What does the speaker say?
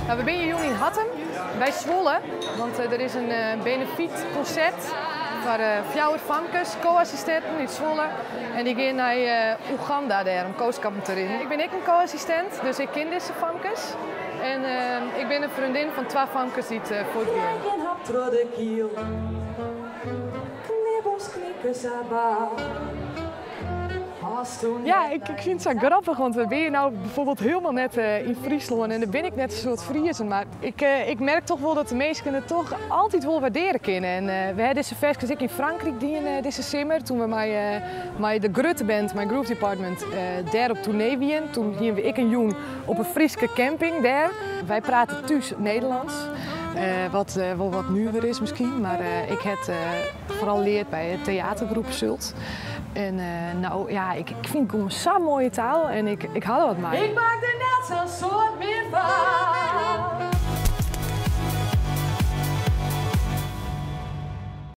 Nou, we binne hjir jûn yn Hattem by Zwolle, want der is in benefytkonsert foar fjouwer famkes, ko-assistinten út Zwolle. En dy gean nei Oeganda dêr om koaskampen te rinnen. Ik bin ek in ko-assistint, dus ik ken dizze famkes. En ik bin in freondin fan twa famkes dy't fuortgean. Gjin hap troch de kiel. Knibbels knipe sa bau. Ja, ik fyn it sa grappich, want we binne no bijvoorbeeld hielendal net yn Fryslân en der binne ek net in soad Friezen, mar ik merk toch wol dat de minsken it toch altyd wol wurdearje kinne. En we ha dizze ferskes ek yn Frankryk dien dizze simmer, toen we mei de grutte band, mei Groove Department, dêr op toernee wienen. Toen hienen we ek in jûn op in Fryske camping dêr. Wy prate thús Nederlânsk, wat wol wat nuver is miskien, mar ik ha it foaral leard by de teatergroep Sult. En no, ja, ik fyn it gewoan sa'n moaie taal en ik ha der wat mei. Ik maak de